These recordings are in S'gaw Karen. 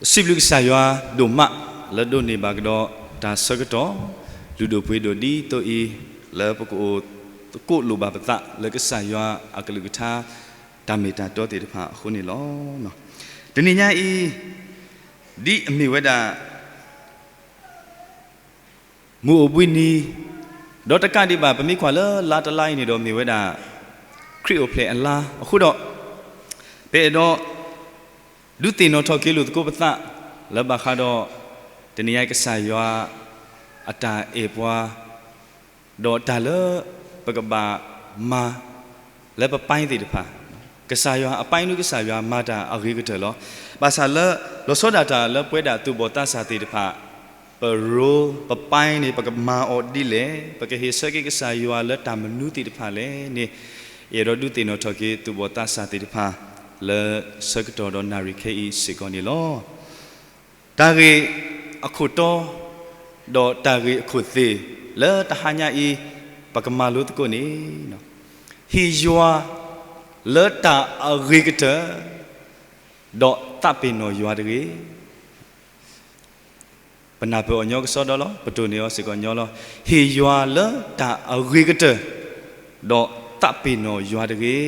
စံးဘျုးကစၢ်ယွၤဒိၣ်မး လၢဒိးန့ၢ်ဘၣ်ကဒီးတၢ်ဆၢကတီၢ် လုၢ်ဒိၣ်ပှ့ၤဒိၣ်ဒ်သိးအံၤ လၢပကအိၣ်သကိးလိၣ်ဘၣ်ပသးလၢကစၢ်ယွၤအကလုၢ်ကထါ တၢ်မ့ၢ်တၢ်တီသ့ၣ်တဖၣ်အဃိန့ၣ်လီၤ. တနံၤညါအံၤ ဒ်အမ့ၢ်ဝဲဒၣ် မုၢ်အိၣ်ဘှံးနံၤ ဒီးတကးဒံးဘၣ် ပမ့ၢ်ကွၢ်လၢလါတလါအံၤန့ၣ်ဒီး မ့ၢ်ဝဲဒၣ် ခရံာ်အိၣ်ဖျဲၣ်အလါအဃိဒီး ပအဲၣ်ဒိး ဒုးသ့ၣ်နီၣ်ထီၣ်က့ၤလိာ်သကိးပသး လၢဘၣ်ဃးဒီး တနံၤညါအံၤကစၢ်ယွၤ အတၢ်အဲၣ်ပှၤ ဒီးတၢ်လၢပကဘၣ်မၤ လၢပပၢ်သ့ၣ်တဖၣ်, ကစၢ်ယွၤအပၢ်နုာ်ကစၢ်ယွၤမၤတၢ်အဂ့ၤကတၢၢ်လီၤ. ဘၣ်ဆၣ်လၢ လီၤဆီဒၣ်တၢ်လၢပဝဲဒၣ်သူၣ်ဘီၣ်သးစၢ်သ့ၣ်တဖၣ် ပရိ ပပၢ်န့ၣ် ပကမၤအီၤဒ်လဲၣ်, ပကဟ့ၣ်ဆၢက့ၤကစၢ်ယွၤလၢတၢ်မနုၤသ့ၣ်တဖၣ်လဲၣ်န့ၣ် အဲၣ်ဒိးဒုးသ့ၣ်နီၣ်ထီၣ်က့ၤသူၣ်ဘီၣ်သးစၢ်သ့ၣ်တဖၣ် လၢဆၢကတီၢ်ဒီးနၣ်ရံၣ်ခဲအံၤစ့ၢ်ကီးန့ၣ်လီၤ. တၢ်ဂ့ၢ်အခိၣ်တီ ဒီးတၢ်ဂ့ၢ်အခိၣ်သ့ၣ် လၢတဟါညါအံၤ ပကမၤလိသကိးန့ၣ် ဟ့ၣ်ယွၤ လၢတၢ်အဂ့ၤကတၢၢ် ဒီးသးပ့ၤနီၣ်ယွၤတဂ့ၤ. ပနၢ်ပၢၢ်အီၤညီကစီဒီလီၤ, ပတိၢ်န့ၢ်အီၤစ့ၢ်ကီးညီလီၤ. ဟ့ၣ်ယွၤလၢတၢ်အဂ့ၤကတၢၢ် ဒီးသးပ့ၤနီၣ်ယွၤတဂ့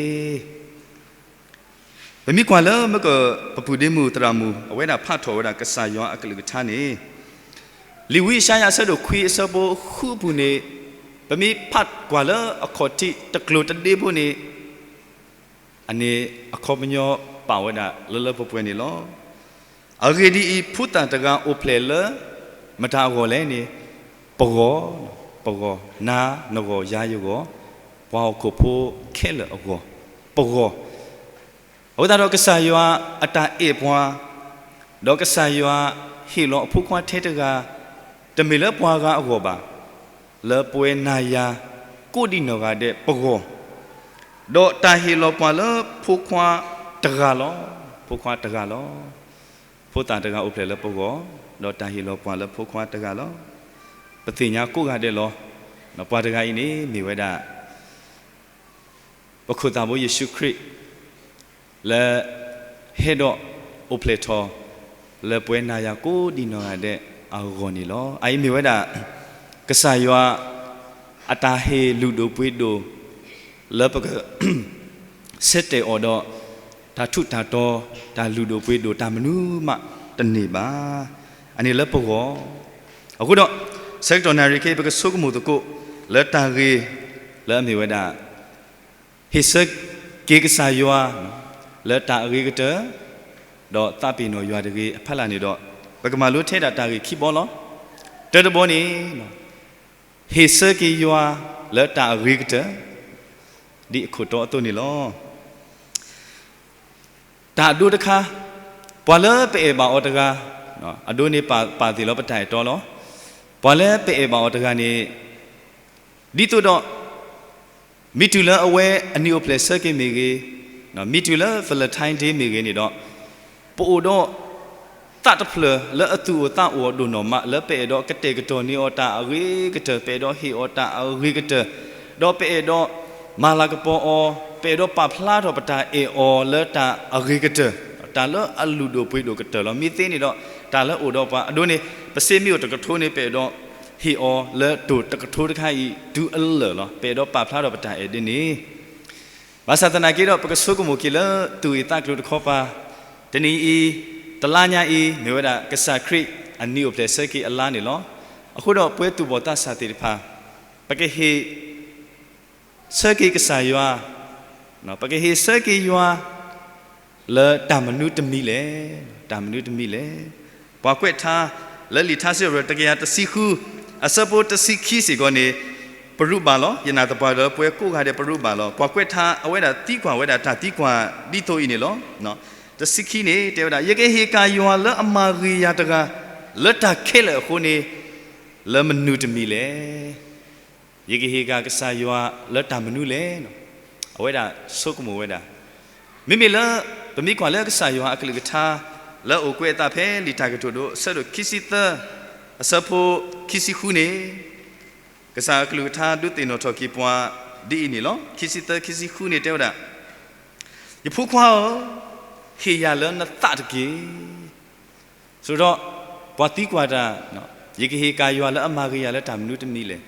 ၤ. ပမ့ၢ်ကွၢ်လၢမကၢၢ်ပပုၢ်ဒ့မုၣ်သရၣ်မုၣ် အဝဲဒၣ်ဖးထီၣ်ဝဲဒၣ်ကစၢ်ယွၤအကလုၢ်ကထါန့ၣ် လံာ်ဝံယၡါယၤအဆၢဒိၣ်ခွံအဆၢဖိဃုအပူၤန့ၣ် ပမ့ၢ်ဖးကွၢ်လၢအခီၣ်ထံးတကျိၤတဒ့ဖိန့ၣ် အန့ၣ်အခီပညီပာ်ဝဲဒၣ်လၢလၢပှဲၤပှဲၤန့ၣ်လီၤ. အဂ့ၢ်ဒ်အံၤ, ဖိသၣ်တဂၤအိၣ်ဖျဲၣ်လၢ မတၤအဂီၢ်လဲၣ်န့ၣ်, ပဂီၢ်, ပဂီၢ်, နၤနဂီၢ်, ယၤယဂီၢ်, ပှၤဟီၣ်ခိၣ်ဖိခဲလၢာ်အဂီၢ်, ပဂီၢ် အဃိသတးဒီးကစၢ်ယွၤအတၢ်အဲၣ်ပှၤ, ဒီးကစၢ်ယွၤဟ့ၣ်လီၤအဖိခွါထဲတဂၤ, တမ့ၢ်လၢပှၤဂၤအဂီၢ်ဘၣ်, လၢပဝဲနၤယၤကိးဒံးနီၢ်ဂၤဒဲးပဂီၢ်, ဒီးတၢ်ဟ့ၣ်လီၤပှၤလၢဖိခွါတဂၤလီၤ. ဖိခွါတဂၤလီၤ. ဖိသၣ်တဂၤအိၣ်ဖျဲၣ်လၢပဂီၢ်, ဒီးတၢ်ဟ့ၣ်လီၤပှၤလၢဖိခွါတဂၤလီၤ. ပသ့ၣ်ညါကိးဂၤဒဲးလီၤ. ပှၤတဂၤအံၤန့ၣ်မ့ၢ်ဝဲဒၣ် ပခိၣ်သးဘိယ့ၣ်ၡူးခရံာ် လၢဟဲဒီးအိၣ်ဖျဲၣ်ထီၣ် လၢပဝဲနၤယၤကိးဒံးနီၢ်ဂၤဒဲးအဂီၢ်န့ၣ်လီၤ. အအံၤမ့ၢ်ဝဲဒၣ် ကစၢ်ယွၤအတၢ်ဟ့ၣ်လုၢ်ဒိၣ်ပှ့ၤဒိၣ် လၢပက ဆၢတဲာ်အီၤဒီး တၢ်ထူးတၢ်တီၤ တၢ်လုၢ်ဒိၣ်ပှ့ၤဒိၣ် တၢ်မနုၤမးတန့ၢ်ဘၣ်. အန့ၣ်လၢပဂီၢ်. အဃိဒီး ဆၢကတီၢ်နၣ်ရံၣ်ခဲအံၤ ပကဆိကမိၣ်သကိး လၢတၢ်ဂ့ၢ် လၢအမ့ၢ်ဝဲဒၣ် ဟ့ၣ်ဆၢက့ၤကစၢ်ယွၤ လၢတၢ်အဂ့ၤကတၢၢ် ဒီးသးပ့ၤနီၣ်ယွၤတဂ့ၤ အဖီလာ်န့ၣ်ဒီး ပကမၤလိထဲဒၣ်တၢ်ဂ့ၢ်ခံဘီလီၤ. တၢတဘီန့ၣ် ဟ့ၣ်ဆၢက့ၤယွၤလၢတၢ်အဂ့ၤကတၢၢ် ဒ်အခိၣ်တီအသိးန့ၣ်လီၤ. တၢ်အဒိတခါ, ပှၤလၢပအဲၣ်ဘၣ်အီၤတဂၤ, အဒိန့ၣ်ပာ်သ့ၣ်လီၤပတၢ်အဲၣ်တီလီၤ. ပှၤလၢပအဲၣ်ဘၣ်အီၤတဂၤန့ၣ် ဒ်သိးဒီး မ့ၢ်တုၤလၢအဝဲအနံၣ်အိၣ်ဖျဲၣ်ဆၢက့ၤမ့ၢ်ဂ့ၤ, မ့ၢ်တုၤလၢ Valentine Day မ့ၢ်ဂ့ၤန့ၣ်ဒီး ပအိၣ်ဒီး သးတဖျၢၣ်လၢအသူၣ်အိၣ်သးအိၣ်အီၤဒိၣ်နီၢ်မး လၢပအဲၣ်ဒိးကတဲာ်ကတီၤန့ၢ်အီၤတၢ်အဂ့ၤကတၢၢ်, ပအဲၣ်ဒိးဟ့ၣ်အီၤတၢ်အဂ့ၤကတၢၢ်, ဒီးပအဲၣ်ဒိးမၤလၤကပီၤအီၤ, ပအဲၣ်ဒိးပာ်ဖျါထီၣ်ပတၢ်အဲၣ်အီၤလၢတၢ်အဂ့ၤကတၢၢ်, တၢ်လၢအလုၢ်ဒိၣ်ပှ့ၤဒိၣ်ကတၢၢ်လီၤ. မ့ၢ်သ့န့ၣ်ဒီး တၢ်လၢအိၣ်ဒီးပှၤအဒိန့ၣ် ပစ့မ့ၢ်အိၣ်တကထိန့ၣ် ပအဲၣ်ဒိးဟ့ၣ်အီၤလၢတိၢ်တကထိတခါအံၤ တုၤအလၢာ်လီၤ. ပအဲၣ်ဒိးပာ်ဖျါထီၣ်ပတၢ်အဲၣ်ဒ်န့ၣ် ဘၣ်ဆၣ်သနာ်က့ဒီး ပကဆိကမိၣ်က့ၤလၢသူၣ်အံၤသးကျိၤတခီပၤ, တနံၤအံၤ, တလါညါအံၤ မ့ၢ်ဝဲဒၣ်ကစၢ်ခရံာ်အနံၣ်အိၣ်ဖျဲၣ်ဆၢက့ၤအလါန့ၣ်လီၤ. အဃိဒီးပဝဲသူၣ်ဘီၣ်သးစၢ်သ့ၣ်တဖၣ် ပကဟ့ၣ်ဆၢက့ၤကစၢ်ယွၤ, ပကဟ့ၣ်ဆၢက့ၤယွၤ လၢတၢ်မနုၤတမံၤလဲၣ်, တၢ်မနုၤတမံၤလဲၣ်. ပှၤကွဲးထါလၢလံာ်ထါစံးပတြၢၤတကယၤတဆံဃု အဆၢဖိတဆံခံစ့ၢ်ကီးန့ၣ် ပရူးဘၣ်လီၤ. ယနာ်သပှၢ်လၢပှၤကိးဂၤဒဲးပရူးဘၣ်လီၤ. ပှၤကွဲးထါအဝဲဒၣ်သံကွၢ်ဝဲဒၣ်တၢ်သံကွၢ်ဒ်သိးအံၤန့ၣ်လီၤ. တဆံခံန့ၣ် တဲဝဲဒၣ် ယကဟ့ၣ်က့ၤယွၤလၢအမၤဂ့ၤယၤတဂၤ လၢတၢ်ခဲလၢာ်အဃိန့ၣ် လၢမနုၤတမံၤလဲၣ်. ယကဟ့ၣ်က့ၤကစၢ်ယွၤလၢတၢ်မနုၤလဲၣ်. အဝဲဒၣ်ဆိကမိၣ်ဝဲဒၣ် မ့မ့ၢ်လၢ ပမ့ၢ်ကွၢ်လၢကစၢ်ယွၤအကလုၢ်ကထါ လၢအအိၣ်ကွဲးအသးဖဲလံာ်တၢ်ကတိၤဒိ အဆၢဒိၣ်ခံဆံသၢ အဆၢဖိခံဆံဃုန့ၣ် ကစၢ်အကလုၢ်ကထါဒုးသ့ၣ်နီၣ်ထီၣ်က့ၤပှၤဒ်အံၤန့ၣ်လီၤ. ခံဆံသၢ ခံဆံဃုန့ၣ်တဲဝဲဒၣ်, ယဖိခွါဧၢ, ဟ့ၣ်ယၤလၢနသးတက့ၢ်. ဆိဒီး ပှၤသံကွၢ်တၢ်, ယကဟ့ၣ်ကၣ်ယွၤလၢအမၤဂ့ၤယၤလၢတၢ်မနုၤတမံၤလဲၣ်.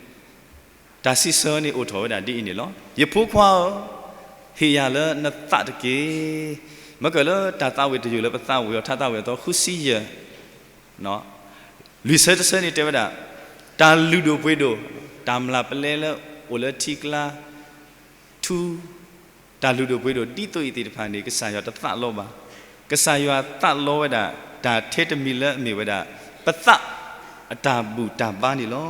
တၢ်စံးဆၢန့ၣ်အိၣ်ထီၣ်ဝဲဒၣ်ဒ်အံၤန့ၣ်လီၤ. ယဖိခွါဧၢ, ဟ့ၣ်ယၤလၢနသးတက့ၢ်. မ့ၢ်ကလၢတၢ်သးဝံၣ်တယုၢ်လၢပသးဝံၣ်အီၤ ထါသးဝံၣ်အသီဃုဆံယဲၢ် လွံၢ်ဆၢတဆၢန့ၣ်တဲဝဲဒၣ်, တၢ်လုၢ်ဒိၣ်ပှ့ၤဒိၣ်, တၢ်မျၢ်ပလဲလၢအိၣ်လၢထံကျါ, ထူ, တၢ်လုၢ်ဒိၣ်ပှ့ၤဒိၣ်ဒ်သိးအံၤသ့ၣ်တဖၣ်န့ၣ် ကစၢ်ယွၤတသးလီဘၣ်. ကစၢ်ယွၤသးလီဝဲဒၣ် တၢ်ထဲတမံၤလၢအမ့ၢ်ဝဲဒၣ် ပသးအတၢ်ဘူၣ်တၢ်ဘါန့ၣ်လီၤ.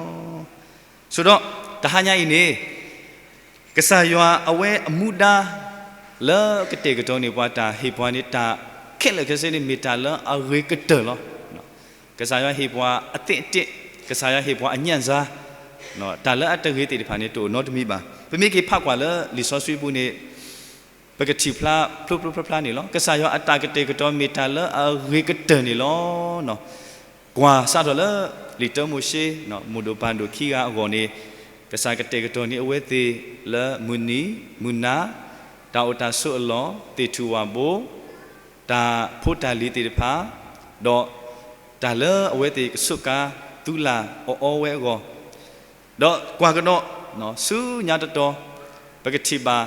ဆိဒီး တဟါညါအံၤန့ၣ် ကစၢ်ယွၤအဝဲအမူဒါ လၢကတဲာ်ကတီၤန့ၢ်ပှၤတၢ်ဟ့ၣ်ပှၤန့ၣ် တၢ်ခဲလၢာ်ခဲဆ့န့ၣ် မ့ၢ်တၢ်လၢအဂ့ၤကတၢၢ်လီၤ. ကစၢ်ယွၤဟ့ၣ်ပှၤအသ့အတ့, ကစၢ်ယွၤဟ့ၣ်ပှၤအညၣ်စၢ်, တၢ်လၢအတဂ့ၤသ့ၣ်တဖၣ်န့ၣ် တအိၣ်နီတမံၤဘၣ်. ပမ့ၢ်က့ၤဖးကွၢ်လၢလံာ်စီဆှံပူၤန့ၣ် ပကထံၣ်ဖျါဖျိဖျိဖျါဖျါန့ၣ်လီၤ. ကစၢ်ယွၤအတၢ်ကတဲာ်ကတီၤမ့ၢ်တၢ်လၢအဂ့ၤကတၢၢ်န့ၣ်လီၤ. ကွၢ်စးထီၣ်လၢ လံာ်တၢမိၤၡ့ မိၢ်ဒိၣ်ပၢ်ဒိၣ်ခံဂၤအဂီၢ်န့ၣ် ကစၢ်ကတဲာ်ကတီၤန့ၢ်အဝဲသ့ၣ်လၢမုၢ်နံၤမုၢ်နၤ, တၢ်အိၣ်တၢ်ဆိးအလီၢ်, သ့ၣ်ထူၣ်ဝၣ်ဘိ, တၢ်ဖိတၢ်လံၤသ့ၣ်တဖၣ်, ဒီးတၢ်လၢအဝဲသ့ၣ်ကဆိးကါသူလၢ်အီၣ်အီဝဲအဂီၢ်, ဒီးကွၢ်ကဒီး ဆူညါတတီၤ ပကထံၣ်ဘၣ်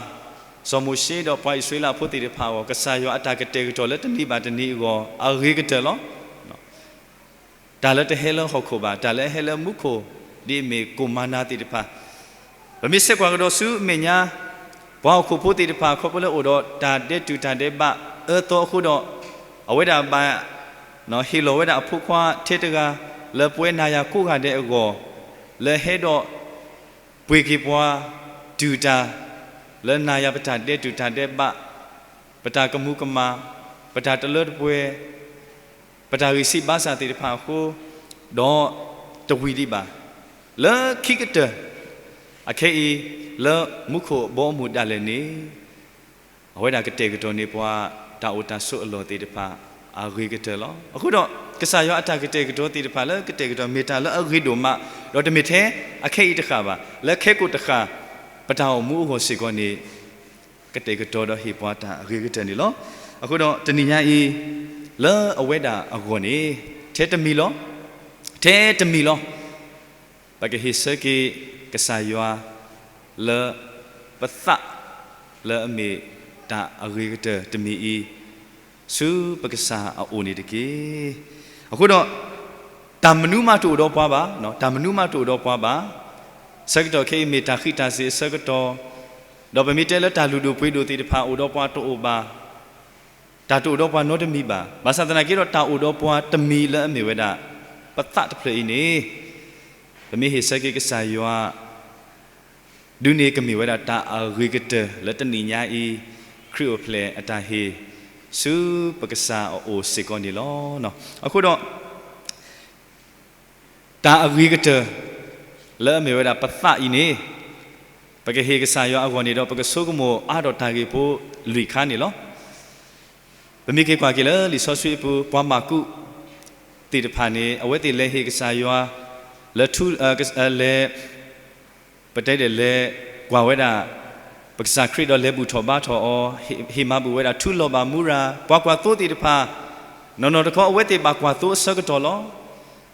စီၤမိၤၡ့ဒီးပှၤအံၣ်စရ့လးဖိသ့ၣ်တဖၣ်အဂီၢ် ကစၢ်ယွၤအတၢ်ကတဲာ်ကတီၤလၢတနံၤဘၣ်တနံၤအဂီၢ် အဂ့ၤကတၢၢ်လီၤ. တၢ်လၢတဟဲလၢဟီၣ်ခိၣ်ဘၣ်, တၢ်လၢအဟဲလၢမူခိၣ် ဒ်အမ့ၢ်ကိၣ်မၤနၤသ့ၣ်တဖၣ်, ပမ့ၢ်ဆဲးကွၢ်ကဒီးဆူအမဲာ်ညါ ပှၤဟီၣ်ခိၣ်ဖိသ့ၣ်တဖၣ် ခီဖျိလၢအိၣ်ဒီးတၢ်ဒဲးတူၢ်တၢ်ဒဲးဘးအၢသီအဃိဒီး အဝဲဒၣ်ဘၣ် ဟ့ၣ်လီၤဝဲဒၣ်အဖိခွါထဲတဂၤ လၢပဝဲနၤယၤကိးဂၤဒဲးအဂီၢ် လၢဟဲဒီး ပှ့ၤက့ၤပှၤ တူၢ်တၢ် လၢနၤယၤပတၢ်ဒဲးတူၢ်တၢ်ဒဲးဘး, ပတၢ်ကမူၤကမၣ်, ပတၢ်တလၢတပှဲၤ, ပတၢ်ဂံၢ်စၢ်ဘါစၢ်သ့ၣ်တဖၣ်အဃိ, ဒီးတဝံၤဒံးဘၣ်. လၢခံကတၢၢ် အခဲအံၤ လၢမူခိၣ်ဘီအမုၢ်ဒၣ်လဲာ်န့ၣ် အဝဲဒၣ်ကတဲာ်ကတီၤန့ၢ်ပှၤ တၢ်အိၣ်တၢ်ဆိးအလီၢ်သ့ၣ်တဖၣ် အဂ့ၤကတၢၢ်လီၤ. အဃိဒီး ကစၢ်ယွၤအတၢ်ကတဲာ်ကတီၤသ့ၣ်တဖၣ်လၢကတဲာ်ကတီၤမ့ၢ်တၢ်လၢအဂ့ၤဒိၣ်မး, ဒီးတမ့ၢ်ထဲအခဲအံၤတဃၣ်ဘၣ်, လၢခဲကိာ်တဃၣ် ပတၢ်အိၣ်မူအဂီၢ်စ့ၢ်ကီးန့ၣ် ကတဲာ်ကတီၤဒီးဟ့ၣ်ပှၤတၢ်အဂ့ၤကတၢၢ်န့ၣ်လီၤ. အဃိဒီးတနံၤညါအံၤ လၢအဝဲဒၣ်အဂီၢ်န့ၣ် ထဲတမံၤလီၤ, ထဲတမံၤလီၤ ပကဟ့ၣ်ဆၢက့ၤကစၢ်ယွၤ လၢပသး လၢအမ့ၢ်တၢ်အဂ့ၤကတၢၢ်တမံၤအံၤ ဆူပကစၢ်အအိၣ်န့ၣ်တက့ၢ်. အဃိဒီး တၢ်မနုၤမးတအိၣ်ဒီးပှၤဘၣ်, တၢ်မနုၤမးတအိၣ်ဒီးပှၤဘၣ်. ဆၢကတီၢ်ခဲအံၤမ့ၢ်တၢ်ဃံးတၢ်စ့ၤအဆၢကတီၢ်, ဒီးပမ့ၢ်တဲလၢတၢ်လုၢ်ဒိၣ်ပှ့ၤဒိၣ်သ့ၣ်တဖၣ်အိၣ်ဒီးပှၤတအိၣ်ဘၣ် တၢ်တအိၣ်ဒီးပှၤနီတမံၤဘၣ်. ဘၣ်ဆၣ်သနာ်က့ဒီး တၢ်အိၣ်ဒီးပှၤတမံၤလၢအမ့ၢ်ဝဲဒၣ် ပသးတဖျၢၣ်အံၤန့ၣ် ပမ့ၢ်ဟ့ၣ်ဆၢက့ၤကစၢ်ယွၤ ဒုးန့ၣ်ကမ့ၢ်ဝဲဒၣ်တၢ်အဂ့ၤကတၢၢ်လၢတနံၤညါအံၤ ခရံာ်အိၣ်ဖျဲၣ်အတၢ်ဟ့ၣ် ဆူပကစၢ်အအိၣ်စ့ၢ်ကီးန့ၣ်လီၤ. အဃိဒီး တၢ်အဂ့ၤကတၢၢ် လၢအမ့ၢ်ဝဲဒၣ်ပသးအံၤန့ၣ် ပကဟ့ၣ်ကစၢ်ယွၤအဂီၢ်န့ၣ်ဒီး ပကဆိကမိၣ်အါထီၣ်တၢ်ဂ့ၢ်ဖိလွံၢ်ခါန့ၣ်လီၤ. ပမ့ၢ်က့ၤကွၢ်က့ၤလၢလံာ်စီဆှံအပူၤ ပှၤမၢ်ကူးသ့ၣ်တဖၣ်န့ၣ် အဝဲသ့ၣ်လဲၤဟ့ၣ်ကစၢ်ယွၤ လၢထူ လဲၤ ပတဲဒ်လဲၣ် ကွၢ်ဝဲဒၣ် ပကစၢ်ခရံာ်ဒီးလဲၤဘူၣ်ထီၣ်ဘါထီၣ်အီၤ, ဟ့ၣ်မၤဘူၣ်ဝဲဒၣ်ထူလီၤဘၣ်မူရၤ, ပှၤကွၢ်သိသ့ၣ်တဖၣ် နီၢ်နီၢ်တခီအဝဲသ့ၣ်ဘၣ်ကွၢ်သိအဆၢကတီၢ်လီၤ.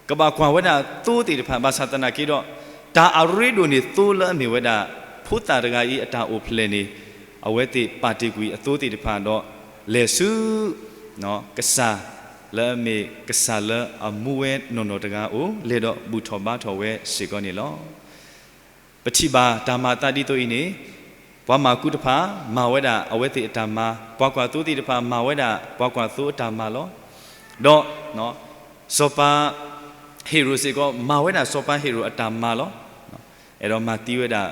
ကဘၣ်ကွၢ်ဝဲဒၣ်သိသ့ၣ်တဖၣ် ဘၣ်ဆၣ်သနာ်က့ဒီး တၢ်အရ့ဒိၣ်န့ၢ်သိလၢအမ့ၢ်ဝဲဒၣ် ဖိသၣ်တဂၤအံၤအတၢ်အိၣ်ဖျဲၣ်န့ၣ် အဝဲသ့ၣ်ပာ်တ့ၢ်ကွံာ်အသိသ့ၣ်တဖၣ်ဒီး လဲၤဆူ ကစၢ်လၢအမ့ၢ်ကစၢ်လၢအမူဝဲနီၢ်နီၢ်တဂၤအအိၣ် လဲၤဒီးဘူၣ်ထီၣ်ဘါထီၣ်ဝဲစ့ၢ်ကီးန့ၣ်လီၤ. ပထံၣ်ဘၣ်တၢ်မၤအသးဒ်သိးအံၤန့ၣ် ပှၤမၢ်ကူးတဖၣ် မၤဝဲဒၣ်အဝဲသ့ၣ်အတၢ်မၤ, ပှၤကွၢ်သိသ့ၣ်တဖၣ် မၤဝဲဒၣ်ပှၤကွၢ်သိအတၢ်မၤလီၤ. ဒီး စီၤပၤဟ့ရိာ်စ့ၢ်ကီး မၤဝဲဒၣ်စီၤပၤဟ့ရိာ်အတၢ်မၤလီၤ. အဲၣ်ဒိးမၤသံဝဲဒၣ်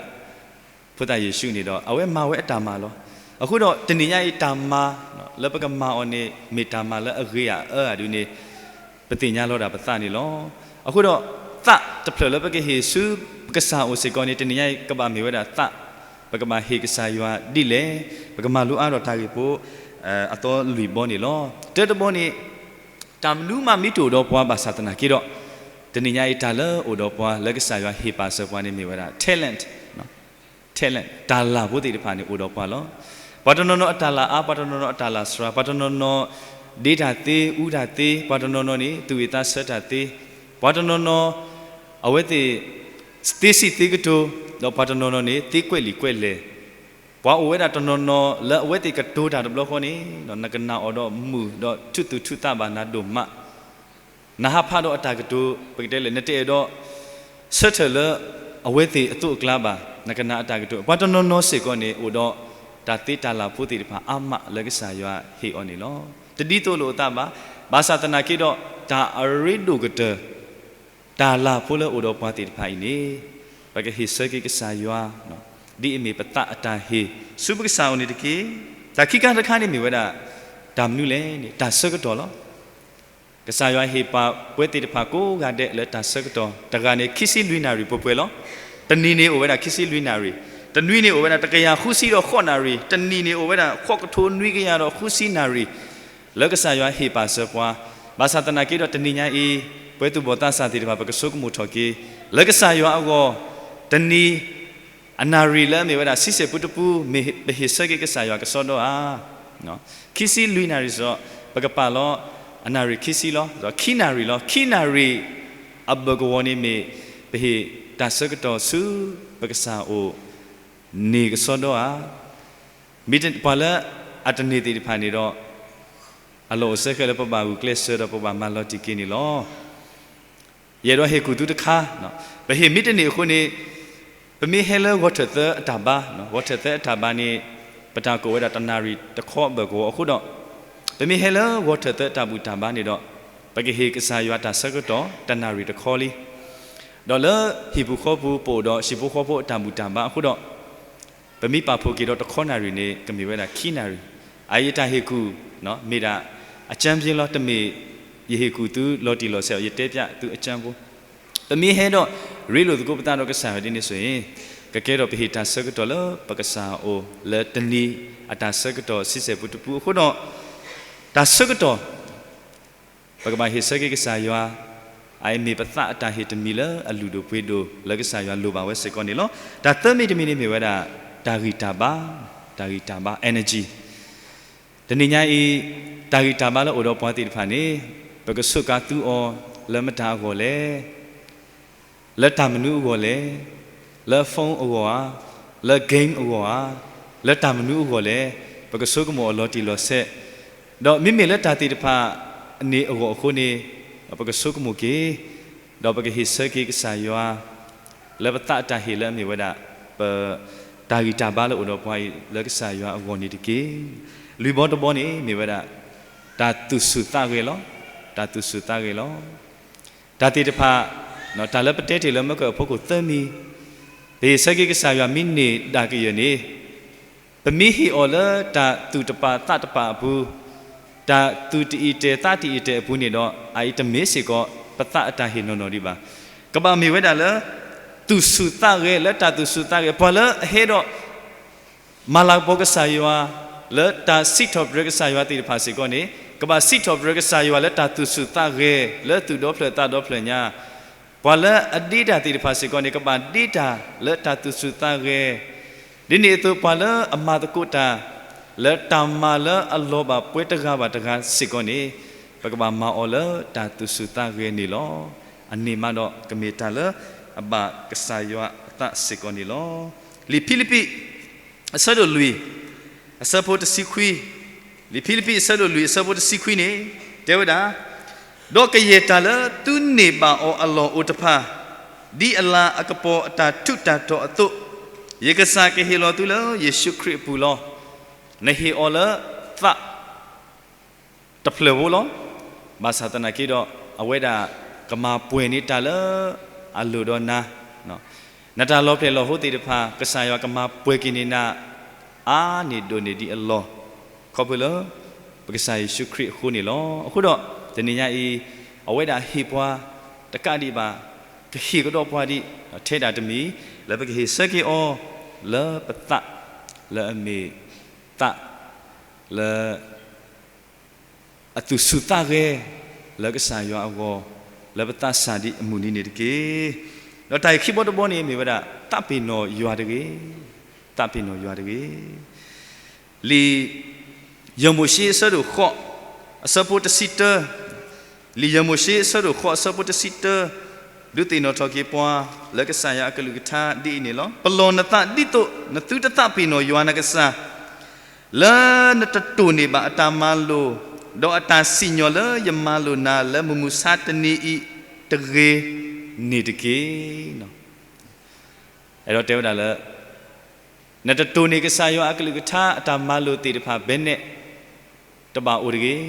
ဖိသၣ်ယ့ၣ်ၡူးန့ၣ်ဒီး အဝဲမၤဝဲအတၢ်မၤလီၤ. အဃိဒီးတနံၤညါအံၤတၢ်မၤ လၢပကမၤအီၤန့ၣ် မ့ၢ်တၢ်မၤလၢအဂ့ၤဧါအၢဧါဒုန့ၣ် ပသ့ၣ်ညါလီၤဒၣ်ပသးန့ၣ်လီၤ. အဃိဒီး သးတဖျၢၣ်လၢပကဟ့ၣ်ဆူ ပကစၢ်အအိၣ်စ့ၢ်ကီးန့ၣ် တနံၤညါအံၤကဘၣ်မ့ၢ်ဝဲဒၣ်သး, ပကဘၣ်ဟ့ၣ်ကစၢ်ယွၤဒ်လဲၣ်, ပကမၤလိအါထီၣ်တၢ်ဂ့ၢ်ဖိ အသီလွံၢ်ဘီန့ၣ်လီၤ. တၢတဘီန့ၣ် တၢ်မနုၤမးမ့ၢ်တအိၣ်ဒီးပှၤဘၣ်ဆၣ်သနာ်က့ဒီး တနံၤညါအံၤတၢ်လၢအိၣ်ဒီးပှၤလၢကစၢ်ယွၤဟ့ၣ်ပာ်စၢၤပှၤန့ၣ် မ့ၢ်ဝဲဒၣ် talent, talent တၢ်လၤဖိသ့ၣ်တဖၣ်န့ၣ်အိၣ်ဒီးပှၤလီၤ. ပှၤတနီၤနီၤအတၢ်လၤအါ, ပှၤတနီၤနီၤအတၢ်လၤစှၤ, ပှၤတနီၤနီၤ ဒ့တၢ်သ့ အူတၢ်သ့, ပှၤတနီၤနီၤန့ၣ် သူၣ်ဝံၣ်သးဆၢတၢ်သ့, ပှၤတနီၤနီၤ အဝဲသ့ၣ် သ့စံၣ်သ့ကတိၤ, ဒီးပှၤတနီၤနီၤန့ၣ် သ့ကွဲၢ်လံာ်ကွဲၢ်လဲၢ်, ပှၤအိၣ်ဝဲဒၣ်တနီၤနီၤလၢအဝဲသ့ၣ်ကတိၤတၢ်တဘျီဃီန့ၣ် နကနၣ်အီၤဒီးမုာ်ဒီးထူၣ်သူၣ်ထူၣ်သးဘၣ်နၤဒိၣ်မး နဟးဖးဒီးအတၢ်ကတိၤ ပကတဲလဲၣ် နတအဲၣ်ဒိး ဆၢထၢၣ်လၢအဝဲသ့ၣ်အသိးအကျါဘၣ်, နကနၣ်အတၢ်ကတိၤ ပှၤတနီၤနီၤစ့ၢ်ကီးန့ၣ် အိၣ်ဒီးတၢ်သ့တၢ်လၤဖိသ့ၣ်တဖၣ်အါမးလၢကစၢ်ယွၤဟ့ၣ်အီၤန့ၣ်လီၤ. တဒ်သိးလိာ်အသးဘၣ်, ဘၣ်ဆၣ်သနာ်က့ဒီး တၢ်အရ့ဒိၣ်ကတၢၢ် တၢ်လၤဖိလၢအိၣ်ဒီးပှၤသ့ၣ်တဖၣ်အံၤန့ၣ် ပကဟ့ၣ်ဆၢက့ၤကစၢ်ယွၤ ဒ်အမ့ၢ်ပသးအတၢ်ဟ့ၣ် ဆူပကစၢ်အအိၣ်န့ၣ်တက့ၢ်. တၢ်ခံခါတခါန့ၣ်မ့ၢ်ဝဲဒၣ် တၢ်မနုၤလဲၣ်န့ၣ် တၢ်ဆၢကတီၢ်လီၤ. ကစၢ်ယွၤဟ့ၣ်ပှၤပှဲၤသ့ၣ်တဖၣ်ကိးဂၤဒဲးလၢတၢ်ဆၢကတီၢ်, တဂၤန့ၣ် ခံဆံလွံၢ်နၣ်ရံၣ်ပှဲၤပှဲၤလီၤ. တနံၤန့ၣ်အိၣ်ဝဲဒၣ်ခံဆံလွံၢ်နၣ်ရံၣ်, တနွံန့ၣ်အိၣ်ဝဲဒၣ်တကယၤဃုဆံဒီးဃိးနၣ်ရံၣ်, တနံၤန့ၣ်အိၣ်ဝဲဒၣ်ဃိးကထိနွံကယၤဒီးဃုဆံနၣ်ရံၣ် လၢကစၢ်ယွၤဟ့ၣ်ပာ်စၢၤပှၤ, ဘၣ်ဆၣ်သနာ်က့ဒီးတနံၤညါအံၤ ပှဲၤသူၣ်ဘီၣ်သးစၢ်သ့ၣ်တဖၣ် ပကဆိကမိၣ်ထီၣ်က့ၤ လၢကစၢ်ယွၤအဂီၢ် တနံၤ အနၣ်ရံၣ်လၢအမ့ၢ်ဝဲဒၣ်ဆံဆဲၣ်ပူတပူ မ့ၢ်ပဟ့ၣ်ဆၢက့ၤကစၢ်ယွၤကစီဒီဧါ. ခံဆံလွံၢ်နၣ်ရံၣ်စ့ၢ်ကီး ပကပာ်လီၤအနၣ်ရံၣ်ခံဆံလီၤ, ခံနၣ်ရံၣ်လီၤ, ခံနၣ်ရံၣ် အဘၢၣ်ကဝီၤန့ၣ်မ့ၢ် ပဟ့ၣ်တၢ်ဆၢကတီၢ်ဆူ ပကစၢ်အအိၣ် န့ၢ်ကစီဒီဧါ. မ့ၢ်ပှၤလၢအတန့ၢ်သ့ၣ်တဖၣ်န့ၣ်ဒီး အလီၢ်အိၣ်စဲဃဲလၢပဘၣ်ဂုာ်ကျဲးစၢးဒီးပဘၣ်မၤလီၤတံၢ်က့ၤန့ၣ်လီၤ. ယအဲၣ်ဒိးဟ့ၣ်ကူၣ်သုတခါ, ပဟ့ၣ်မ့ၢ်တန့ၢ်အဃိန့ၣ် ပမ့ၢ်ဟဲလၢဂီၤထၢၣ်သၢအတၢ်ဘါ, ဂီၤထၢၣ်သၢအတၢ်ဘါန့ၣ် ပတၢ်ကိးဝဲဒၣ်တနၣ်ရံၣ်တခီအဘၢၣ်ကဝီၤအဃိဒီး ပမ့ၢ်ဟဲလၢဂီၤထၢၣ်သၢတၢ်ဘူၣ်တၢ်ဘါန့ၣ်ဒီး ပကဟ့ၣ်ကစၢ်ယွၤတၢ်ဆၢကတီၢ်တနၣ်ရံၣ်တခီလံ. ဒီးလၢဟံၣ်ပူၤဃီပူၤ ပအိၣ်ဒီးဟံၣ်ဖိဃီဖိအတၢ်ဘူၣ်တၢ်ဘါအဃိဒီး ပမ့ၢ်ပာ်ဖှိၣ်က့ၤဒီးတခီနၣ်ရံၣ်န့ၣ် ကမ့ၢ်ဝဲဒၣ်ခံနၣ်ရံၣ်, အအံၤတၢ်ဟ့ၣ်ကူၣ် မ့ၢ်ဒၣ်အကၠၢ်ပ့လီၤ, တမ့ၢ်ယဟ့ၣ်ကူၣ်သုလီၤတံၢ်လီၤဆဲးအီၤ, ယတဲပျးသုအကၠၢ်ဖိ. ပမ့ၢ်ဟဲဒီးရ့လိာ်သကိးပသးဒီးကစၢ်ယွၤဒ်န့ၣ်စ့ၢ်ကီးန့ၣ် ကကဲထီၣ်ပဟ့ၣ်တၢ်ဆၢကတီၢ်လၢပကစၢ်အအိၣ်လၢတနံၤအတၢ်ဆၢကတီၢ်ဆံဆဲၣ်ပူတပူအဃိဒီး တၢ်ဆၢကတီၢ် ပကဘၣ်ဟ့ၣ်ဆၢက့ၤကစၢ်ယွၤ, အအံၤမ့ၢ်ပသးအတၢ်ဟ့ၣ်တမံၤလၢအလုၢ်ဒိၣ်ပှ့ၤဒိၣ်လၢကစၢ်ယွၤလိၣ်ဘၣ်ဝဲစ့ၢ်ကီးန့ၣ်လီၤ. တၢ်သၢမံၤတမံၤန့ၣ်မ့ၢ်ဝဲဒၣ် တၢ်ဂံၢ်တၢ်ဘါ, တၢ်ဂံၢ်တၢ်ဘါ energy. တနံၤညါအံၤ တၢ်ဂံၢ်တၢ်ဘါလၢအိၣ်ဒီးပှၤသ့ၣ်တဖၣ်န့ၣ် ပကဆိးကါသုအီၤလၢမတၤအဂီၢ်လဲၣ် လၢတၢ်မနုၤအဂီၢ်လဲၣ်, လၢ phone အဂီၢ်ဧါ, လၢ game အဂီၢ်ဧါ, လၢတၢ်မနုၤအဂီၢ်လဲၣ်, ပကဆိကမိၣ်အီၤလီၤတံၢ်လီၤဆဲး, ဒီးမ့မ့ၢ်လၢတၢ်သ့ၣ်တဖၣ်န့ၣ်အဂီၢ်အဃိန့ၣ် ပကဆိကမိၣ်က့ၤ, ဒီးပကဟ့ၣ်ဆၢက့ၤကစၢ်ယွၤ လၢပသးအတၢ်ဟ့ၣ်လၢအမ့ၢ်ဝဲဒၣ် ပ တၢ်ဂံၢ်တၢ်ဘါလၢအိၣ်ဒီးပှၤအံၤလၢကစၢ်ယွၤအဂီၢ်န့ၣ်တက့ၢ်. လွံၢ်ဘီတဘီန့ၣ်မ့ၢ်ဝဲဒၣ် တၢ်သူၣ်ဆူၣ်သးဂဲၤလီၤ. တၢ်သူၣ်ဆူၣ်သးဂဲၤလီၤ. တၢ်သ့ၣ်တဖၣ် တၢ်လၢပတဲတ့ၢ်လၢမၢကၢၢ်အဖီခိၣ်သၢမံၤ, ပဟ့ၣ်ဆၢက့ၤကစၢ်ယွၤမ့ၢ်န့ၢ်ဒၣ်ကယၢၢ်န့ၣ် ပမ့ၢ်ဟ့ၣ်အီၤလၢတၢ်သူၣ်တပာ်သးတပာ်အပူၤ, တၢ်သူၣ်တအံၤတဲာ်သးတအံၤတဲာ်အပူၤန့ၣ်ဒီး အအံၤတမ့ၢ်စ့ၢ်ကီး ပသးအတၢ်ဟ့ၣ်နီၢ်နီၢ်ဒံးဘၣ်. ကဘၣ်မ့ၢ်ဝဲဒၣ်လၢ သူၣ်ဆူၣ်သးဂဲၤ လၢတၢ်သူၣ်ဆူၣ်သးဂဲၤ ပှၤလၢအဟဲဒီး မၤလၤကပီၤကစၢ်ယွၤ လၢတၢ်စံးထီၣ်ပတြၢၤကစၢ်ယွၤသ့ၣ်တဖၣ်စ့ၢ်ကီးန့ၣ် ကဘၣ်စံးထီၣ်ပတြၢၤကစၢ်ယွၤလၢတၢ်သူၣ်ဆူၣ်သးဂဲၤ လၢသူၣ်ဒီဖျၢၣ်သးဒီဖျၢၣ်ညါ, ပှၤလၢအဒ့တၢ်သ့ၣ်တဖၣ်စ့ၢ်ကီးန့ၣ် ကဘၣ်ဒ့တၢ်လၢတၢ်သူၣ်ဆူၣ်သးဂဲၤ, ဒ်န့ၣ်အသိး ပှၤလၢအမၤသကိးတၢ် လၢတၢ်မၤလၢအလီၤဘၣ်ပှဲၤတဂၤဘၣ်တဂၤစ့ၢ်ကီးန့ၣ် ပကဘၣ်မၤအီၤလၢတၢ်သူၣ်ဆူၣ်သးဂဲၤန့ၣ်လီၤ. အန့ၣ်မးဒီးကမ့ၢ်တၢ်လၢအဘၣ်ကစၢ်ယွၤအသးစ့ၢ်ကီးန့ၣ်လီၤ. လံာ်ဖံလံးပံး အဆၢဒိၣ်လွံၢ် အဆၢဖိတဆံခွံ, လံာ်ဖံလံးပံး အဆၢဒိၣ်လွံၢ် အဆၢဖိတဆံခွံန့ၣ် တဲဝဲဒၣ်, ဒီးကယဲၢ်တၢ်လၢသုန့ၢ်ဘၣ်အီၤအလီၢ်အိၣ်တဖၣ်, ဒ်အလၤအကပီၤအတၢ်ထူးတၢ်တီၤအသိး, ယကစၢ်ကဟ့ၣ်လီၤသုလၢယ့ၣ်ၡူးခရံာ်အပူၤလီၤ. နဟ့ၣ်အီၤလၢသး တဖျၢၣ်ဖိလီၤ. ဘၣ်ဆၣ်သနာ်က့ဒီး အဝဲဒၣ်ကမၤပှဲၤန့ၢ်တၢ်လၢအလိၣ်ဒီးနၤ, နတၢ်လီၤဖျဲၣ်လီၤဟိသ့ၣ်တဖၣ် ကစၢ်ယွၤကမၤပှဲၤက့ၤန့ၢ်နၤ အါန့ၢ်ဒိၣ်န့ၢ်ဒံးအလီၢ် ခီဖျိလၢ ပကစၢ်ယ့ၣ်ၡူးခရံာ်အဃိန့ၣ်လီၤ. အဃိဒီး တနံၤညါအံၤ အဝဲဒၣ်ဟ့ၣ်ပှၤတကးဒံးဘၣ်, ကဟ့ၣ်ကဒီးပှၤဒံး ထဲဒၣ်တမံၤ လၢပကဟ့ၣ်ဆၢက့ၤအီၤ လၢပသး လၢအမ့ၢ်သး လၢ အသူၣ်ဆူၣ်သးဂဲၤ လၢကစၢ်ယွၤအဂီၢ် လၢပသးစၢ်ဒ်အမုၢ်နံၤန့ၣ်တက့ၢ်. ဒီးတၢ်အံၤခံဘီတဘီန့ၣ်မ့ၢ်ဝဲဒၣ် သးပ့ၤနီၣ်ယွၤတဂ့ၤ, သးပ့ၤနီၣ်ယွၤတဂ့ၤ. လံာ်ယၤမိၤၡ့အဆၢဒိၣ်ဃိး အဆၢဖိတဆံတၢ, လံာ်ယဲၢ်မိၤၡ့အဆၢဒိၣ်ဃိးအဆၢဖိတဆံတၢ, ဒုးသ့ၣ်နီၣ်ထီၣ်က့ၤပှၤ လၢကစၢ်ယွၤအကလုၢ်ကထါဒ်အံၤန့ၣ်လီၤ. ပလီၢ်နသးဒ်သိးနသုတသးပ့ၤနီၣ်ယွၤနကစၢ်, လၢနတတိၢ်န့ၢ်ဘၣ်အတၢ်မၤလိာ်, ဒီးအတၢ်စံၣ်ညီၣ်လၢယမၤလိာ်နၤလၢမုၢ်မဆါတနံၤအံၤတဂ့ၤန့ၣ်တက့ၢ်. အဲၣ်ဒိးတဲဝဲဒၣ်လၢ နတတိၢ်န့ၢ်ကစၢ်ယွၤအကလုၢ်ကထါအတၢ်မၤလိာ်သ့ၣ်တဖၣ်ဘၣ်န့ၣ် တဘၣ်အိၣ်တဂ့ၤ.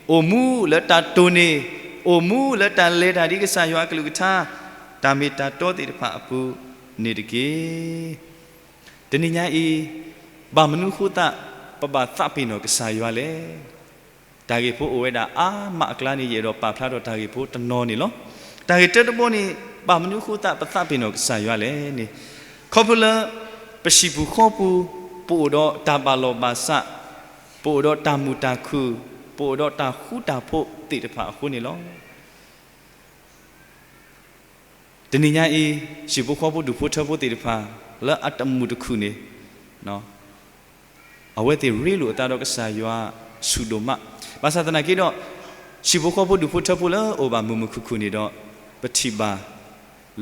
အိၣ်မူလၢတၢ်တိၢ်န့ၢ်, အိၣ်မူလၢတၢ်လဲၤတၢ်ဒ်ကစၢ်ယွၤအကလုၢ်ကထါ, တၢ်မ့ၢ်တၢ်တီသ့ၣ်တဖၣ်အပူၤန့ၣ်တက့ၢ်. တနံၤညါအံၤ, ဘၣ်မနုၤဃိသတး ပဘၣ်သးပ့ၤနီၣ်ကစၢ်ယွၤလဲၣ်. တၢ်ဂ့ၢ်ဖိအိၣ်ဝဲဒၣ်အါမးအကျါန့ၣ် ယအဲၣ်ဒိးပာ်ဖျါထီၣ်တၢ်ဂ့ၢ်ဖိတနီၤန့ၣ်လီၤ. တၢ်ဂ့ၢ်တၢတဘီန့ၣ် ဘၣ်မနုၤဃိသတးပသးပ့ၤနီၣ်ကစၢ်ယွၤလဲၣ်န့ၣ်, ခီဖျိလၢ ပဟံၣ်ပူၤဃီပူၤ ပအိၣ်ဒီးတၢ်ဘၣ်လီၢ်ဘၣ်စး, ပအိၣ်ဒီးတၢ်မုာ်တၢ်ခုၣ်, ပအိၣ်ဒီးတၢ်ဃူတၢ်ဖိးသ့ၣ်တဖၣ်အဃိန့ၣ်လီၤ. တနံၤညါအံၤ, ဟံၣ်ဖိဃီဖိဒူၣ်ဖိထၢဖိသ့ၣ်တဖၣ် လၢအတမုာ်တခုၣ်န့ၣ်, အဝဲသ့ၣ်ရ့လိာ်အသးဒီးကစၢ်ယွၤဆူၣ်ဒိၣ်မး, ဘၣ်ဆၣ်သနာ်က့ဒီး, ဟံၣ်ဖိဃီဖိဒူၣ်ဖိထၢဖိလၢအအိၣ်ဘၣ်မုာ်မုာ်ခုၣ်ခုၣ်န့ၣ်ဒီး, ပထံၣ်ဘၣ်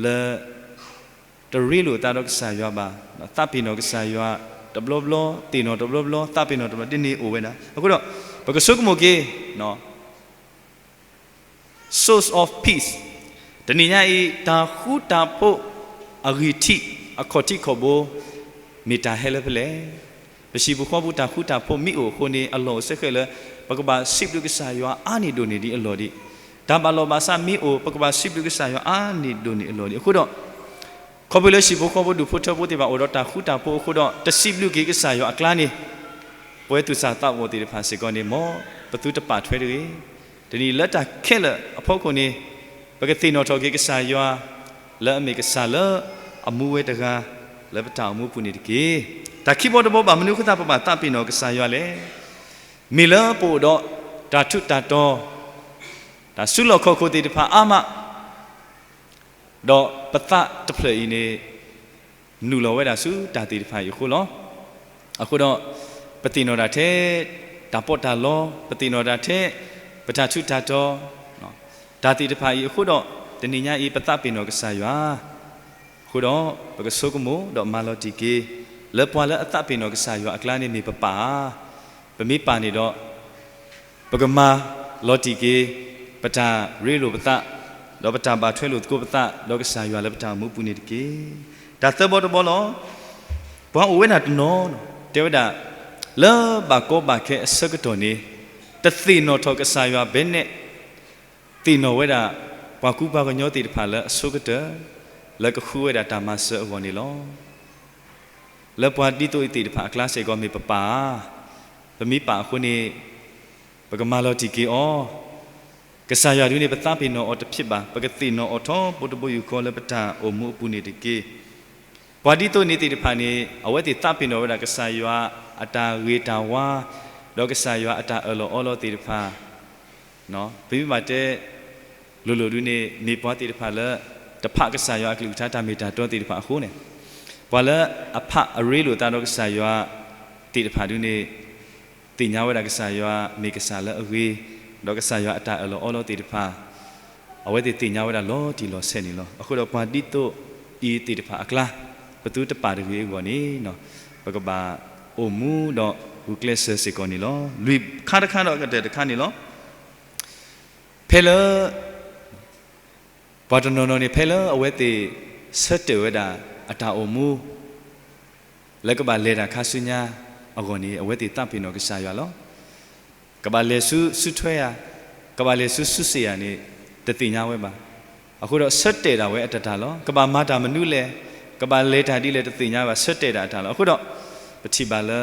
လၢ တရ့လိာ်အသးဒီးကစၢ်ယွၤဘၣ်, သးပ့ၤနီၣ်ကစၢ်ယွၤတဘျီဘျီ, သ့ၣ်နီၣ်တဘျီဘျီ, သးပ့ၤနီၣ်တဘျီ, ဒ်န့ၣ်အိၣ်ဝဲဒၣ်. အဃိဒီး, ပကဆိကမိၣ်က့ၤ source of peace, တနံၤညါအံၤ တၢ်ဃူတၢ်ဖိးအဂံၢ်ထံးအခီၣ်ထံးခီၣ်ဘိ မ့ၢ်တၢ်ဟဲလၢဖဲလဲၣ်. ပဟံၣ်ပူၤဃီပူၤတၢ်ဃူတၢ်ဖိးမ့ၢ်အိၣ်အဃိန့ၣ် အလီၢ်အိၣ်စ့ၢ်ကီးလၢ ပကဘၣ်စံးဘျုးကစၢ်ယွၤအါန့ၢ်ဒိၣ်န့ၢ်ဒံးအလီၢ်ဒံး, တၢ်ဘၣ်လီၢ်ဘၣ်စးမ့ၢ်အိၣ် ပကဘၣ်စံးဘျုးကစၢ်ယွၤအါန့ၢ်ဒိၣ်န့ၢ်အလီၢ်ဒံး. အဃိဒီး, ခီဖျိလၢဟံၣ်ဖိဃီဖိဒူၣ်ဖိထၢဖိသ့ၣ်တဖၣ်အိၣ်ဒီးတၢ်ဃူတၢ်ဖိးအဃိဒီး တစံးဘျုးက့ၤကစၢ်ယွၤအကျါန့ၣ်, ပဝဲသူၣ်စၢ်သးဘီၣ်သ့ၣ်တဖၣ်စ့ၢ်ကီးန့ၣ် မ်ပသုတပာ်ထွဲတဂ့ၤ. တနံၤလၢတၢ်ခဲလၢာ်အဖီခိၣ်န့ၣ်, ပကသ့ၣ်နီၣ်ထီၣ်က့ၤကစၢ်ယွၤ လၢအမ့ၢ်ကစၢ်လၢအမူဝဲတဂၤ လၢပတၢ်အိၣ်မူအပူၤန့ၣ်တက့ၢ်. တၢ်ခံဘီတဘီဘၣ်မနုၤအဃိသတး ပဘၣ်သးပ့ၤနီၣ်ကစၢ်ယွၤလဲၣ်. မ့ၢ်လၢပအိၣ်ဒီးတၢ်ထူးတၢ်တီၤ, တၢ်စုလီၢ်ခီၣ်ခိၣ်သ့ၣ်တဖၣ်အါမး, ဒီးပသးတဖျၢၣ်အံၤန့ၣ် နုာ်လီၤဝဲဒၣ်ဆူတၢ်သ့ၣ်တဖၣ်အံၤအဃိလီၤ. အဃိဒီး, ပသ့ၣ်နီၣ်ဒၣ်ထဲတၢ်ပီးတၢ်လီ, ပသ့ၣ်နီၣ်ဒၣ်ထဲပတၢ်ထူးတၢ်တီၤ, တၢ်သ့ၣ်တဖၣ်အံၤအဃိဒီး, တနံၤညါအံၤပသးပ့ၤနီၣ်ကစၢ်ယွၤ အဃိဒီး, ပကဆိကမိၣ်ဒီးမၤလီၤတံၢ်က့ၤ လၢပှၤလၢအသးပ့ၤနီၣ်ကစၢ်ယွၤအကျါန့ၣ်မ့ၢ်ပပၢ်ဧါ. ပမ့ၢ်ပၢ်န့ၣ်ဒီး, ပကမၤလီၤတံၢ်က့ၤ ပတၢ်ရ့လိာ်ပသး, ဒီးပတၢ်ဘၣ်ထွဲလိာ်သကိးပသး ဒီးကစၢ်ယွၤလၢပတၢ်အိၣ်မူအပူၤန့ၣ်တက့ၢ်. တၢ်သၢဘီတဘီလီၤ. ပှၤအိၣ်ဝဲဒၣ်တနီၤ, တဲဝဲဒၣ်, လၢဘၣ်ကီဘၣ်ခဲအဆၢကတီၢ်န့ၣ်, တသ့ၣ်နီၣ်ထီၣ်ကစၢ်ယွၤဘၣ်န့ၣ်, သ့ၣ်နီၣ်ဝဲဒၣ် ပှၤကူပှၤကညီသ့ၣ်တဖၣ်လၢအဆိကတၢၢ်, လၢကဃုဝဲဒၣ်တၢ်မၤစၢၤအဂီၢ်န့ၣ်လီၤ. လၢပှၤဒ်သိးအံၤသ့ၣ်တဖၣ်အကျါစ့ၢ်ကီးမ့ၢ်ပပၢ်ဧါ. ပမ့ၢ်ပၢ်အဃိန့ၣ်, ပကမၤလီၤတံၢ်က့ၤအီၤ. ကစၢ်ယွၤဒုန့ၣ် ပသးပ့ၤနီၣ်အီၤတဖျၢၣ်ဘၣ်, ပကသ့ၣ်နီၣ်အီၤထီဘိတဘိယူၢ်ဃီလၢပတၢ်အိၣ်မူအပူၤန့ၣ်တက့ၢ်. ပှၤဒ်သိးန့ၣ်သ့ၣ်တဖၣ်န့ၣ် အဝဲသ့ၣ်သးပ့ၤနီၣ်ဝဲဒၣ်ကစၢ်ယွၤအတၢ်ဂ့ၤတၢ်ဝါ, ဒီးကစၢ်ယွၤအတၢ်အၢၣ်လီၤအီလီၤသ့ၣ်တဖၣ် ပမ့ၢ်ဘၣ်တဲလိၤလိၤဒုန့ၣ် မ့ၢ်ပှၤသ့ၣ်တဖၣ်လၢ တဖးကစၢ်ယွၤအကလုၢ်ကထါတၢ်မ့ၢ်တၢ်တီသ့ၣ်တဖၣ်အဃိန့ၣ်, ပှၤလၢအဖးအရ့လိာ်သးဒီးကစၢ်ယွၤသ့ၣ်တဖၣ်ဒုန့ၣ် သ့ၣ်ညါဝဲဒၣ်ကစၢ်ယွၤမ့ၢ်ကစၢ်လၢအဂ့ၤ, ဒီးကစၢ်ယွၤအတၢ်အၢၣ်လီၤအီလီၤသ့ၣ်တဖၣ် အဝဲသ့ၣ်သ့ၣ်ညါဝဲဒၣ်လီၤတံၢ်လီၤဆဲးန့ၣ်လီၤ. အဃိဒီးပှၤဒ်သိးအံၤသ့ၣ်တဖၣ်အကျါ, ပသုတပာ်တဂ့ၤအဂီၢ်န့ၣ်, ပကဘၣ်အိၣ်မူဒီးဂုာ်ကျဲးစၢးစ့ၢ်ကီးန့ၣ်လီၤ. လွံၢ်ခါတခါဒီးအကတၢၢ်တခါန့ၣ်လီၤ. ဖဲလၢ ပှၤတနီၤနီၤန့ၣ် ဖဲလၢအဝဲသ့ၣ်ဆၢတဲာ်ဝဲဒၣ်အတၢ်အိၣ်မူ လၢကဘၣ်လဲၤတၢ်ခါဆူညါအဂီၢ်န့ၣ် အဝဲသ့ၣ်သးပ့ၤနီၣ်ကစၢ်ယွၤလီၤ. ကဘၣ်လဲၤဆူဆူထွဲဧါ, ကဘၣ်လဲၤဆူဆူစ့ၣ်ဧါန့ၣ် တသ့ၣ်ညါဝဲဘၣ်. အဃိဒီးဆၢတဲာ်ဒၣ်ဝဲအတၢ်တၢ်လီၤ. ကဘၣ်မၤတၢ်မနုၤလဲၣ်, ကဘၣ်လဲၤတၢ်ဒ်လဲၣ်တသ့ၣ်ညါဘၣ်, ဆၢတဲာ်ဒၣ်အတၢ်လီၤ. အဃိဒီး ပထံၣ်ဘၣ်လၢ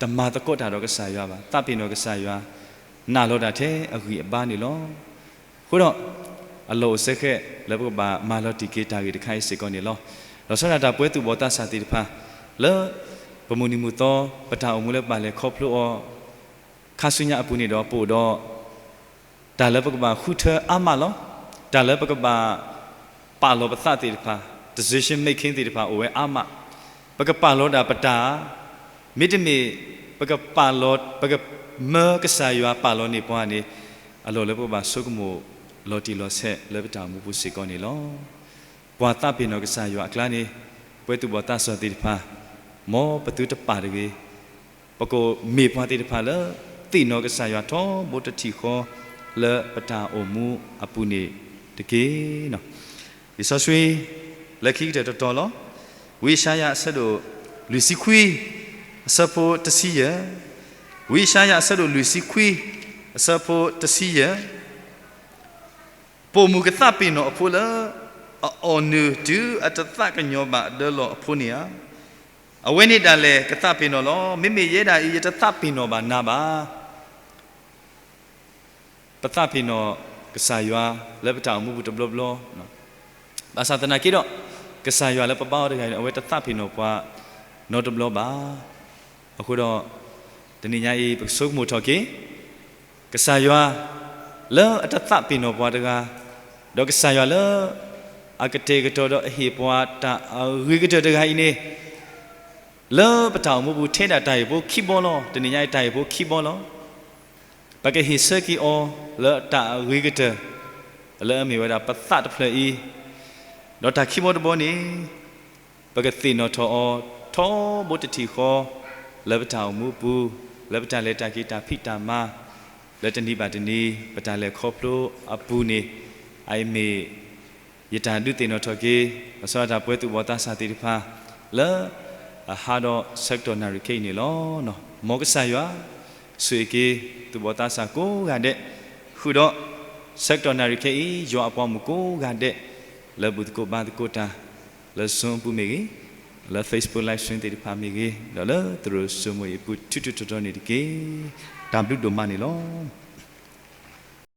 တမၤသကိးတၢ်ဒီးကစၢ်ယွၤဘၣ်, သးပ့ၤနီၣ်ကစၢ်ယွၤ, နာ်လီၤတၢ်ထဲအဂံၢ်အဘါန့ၣ်လီၤ. အဃိဒီး အလီၢ်အိၣ်စ့ၢ်ကီးလၢပကဘၣ်မၤလီၤတံၢ်က့ၤတၢ်ဂ့ၢ်တခါအံၤစ့ၢ်ကီးန့ၣ်လီၤ. လီၤဆီဒၣ်တၢ်ပဝဲသူၣ်ဘီၣ်သးစၢ်သ့ၣ်တဖၣ် လၢ ပမုၢ်နံၤမုၢ်သီ ပတၢ်အိၣ်မူလၢပဘၣ်လဲၤခီဖျိအီၤ ခါဆူညါအပူၤန့ၣ်ဒီး ပအိၣ်ဒီး တၢ်လၢပကဘၣ်ဃုထၢအါမးလီၤ. တၢ်လၢပကဘၣ် ပာ်လီၤပသးသ့ၣ်တဖၣ်, decision making သ့ၣ်တဖၣ်အိၣ်ဝဲအါမး. ပကပာ်လီၤဒၣ်ပတၢ်, မ့တမ့ၢ် ပကပာ်လီၤ, ပက မၢကစၢ်ယွၤပာ်လီၤန့ၢ်ပှၤန့ၣ် အလီၢ်လၢပကဘၣ်ဆိကမိၣ်လီၤတံၢ်လီၤဆဲးလၢပတၢ်အိၣ်မူပူၤစ့ၢ်ကီးန့ၣ်လီၤ. ပှၤသးပ့ၤနီၣ်ကစၢ်ယွၤအကျါန့ၣ် ပဝဲသူၣ်ဘီၣ်သးစၢ်သ့ၣ်တဖၣ် မ်ပသုတပာ်တဂ့ၤ ပကမ့ၢ်ပှၤသ့ၣ်တဖၣ်လၢ သ့ၣ်နီၣ်ကစၢ်ယွၤထီဘိတထံၣ်ဃီ လၢပတၢ်အိၣ်မူအပူၤန့ၣ်တက့ၢ်. လံာ်စီဆှံ လၢခံကတၢၢ်တတီၤလီၤ. ဝံယၡါယၤအဆၢဒိၣ်လွံၢ်ဆံခွံ အဆၢဖိတဆံယဲၢ်, ဝံယၡါယၤအဆၢဒိၣ်လွံၢ်ဆံခွံ အဆၢဖိတဆံယဲၢ် ပိာ်မုၣ်ကသးပ့ၤနီၣ်အဖိလၢ အအီၣ်နုၢ်တုၤအတသးကညီၤဘၣ်ဒၢလီၢ်အဖိန့ၣ်ဧါ. အဝဲန့ၣ်ဒၣ်လဲာ်ကသးပ့ၤနီၣ်လီၤ. မ့မ့ၢ်ယဲဒၣ်အံၤ ယတသးပ့ၤနီၣ်ဘၣ်နၤဘၣ်. ပသးပ့ၤနီၣ်ကစၢ်ယွၤလၢပတၢ်အိၣ်မူပူၤတဘျီဘျီ, ဘၣ်ဆၣ်သနာ်က့ဒီး ကစၢ်ယွၤလၢပဘါအီၤတဂၤအံၤန့ၣ် အဝဲတသးပ့ၤနီၣ်ပှၤနီတဘျီဘၣ်. အဃိဒီး တနံၤညါအံၤ ပကဆိကမိၣ်ထီၣ်က့ၤ ကစၢ်ယွၤလၢအတသးပ့ၤနီၣ်ပှၤတဂၤ, ဒီးကစၢ်ယွၤလၢ အကတဲာ်ကတီၤဒီးအဟ့ၣ်ပှၤတၢ်အဂ့ၤကတၢၢ်တဂၤအံၤန့ၣ် လၢပတၢ်အိၣ်မူပူၤထဲဒၣ်တၢ်ဟ့ၣ်ဖိခံဘီလီၤ. တနံၤညါအံၤတၢ်ဟ့ၣ်ဖိခံဘီလီၤ. ပကဟ့ၣ်ဆၢက့ၤအီၤလၢတၢ်အဂ့ၤကတၢၢ် လၢအမ့ၢ်ဝဲဒၣ်ပသးတဖျၢၣ်အံၤ, ဒီးတၢ်ခံဘီတဘီန့ၣ် ပကသ့ၣ်နီၣ်ထီၣ်အီၤထီဘိတထံၣ်ဃီ လၢပတၢ်အိၣ်မူအပူၤ, လၢပတၢ်လဲၤတၢ်က့ၤတၢ်ဖံးတၢ်မၤ, လၢတနံၤဘၣ်တနံၤ ပတၢ်လဲၤခီဖျိအပူၤန့ၣ်, အအံၤမ့ၢ် ယတၢ်ဒုးသ့ၣ်နီၣ်ထီၣ်က့ၤ လီၤဆီဒၣ်တၢ်ပဝဲသူၣ်ဘီၣ်သးစၢ်သ့ၣ်တဖၣ် လၢ အဟးဒီးဆၢကတီၢ်နၣ်ရံၣ်ခဲအံၤန့ၣ်လီၤ. မ်ကစၢ်ယွၤ ဆိၣ်ဂ့ၤက့ၤ သူၣ်ဘီၣ်သးစၢ်ကိးဂၤဒဲး, ဃုာ်ဒီး ဆၢကတီၢ်နၣ်ရံၣ်ခဲအံၤ ယွၤအပှၤမုၣ်ကိးဂၤဒဲး လၢဘူၣ်သကိးဘါသကိးတၢ် လၢ Zoom အပူၤမ့ၢ်ဂ့ၤ, လၢ Facebook Live Stream သ့ၣ်တဖၣ်မ့ၢ်ဂ့ၤ, ဒီးလၢသရိာ်စိမိၤအံၤအပူၤ ထူထူတီတီန့ၣ်တက့ၢ်. တၢ်ဘျုးဒိၣ်မးန့ၣ်လီၤ.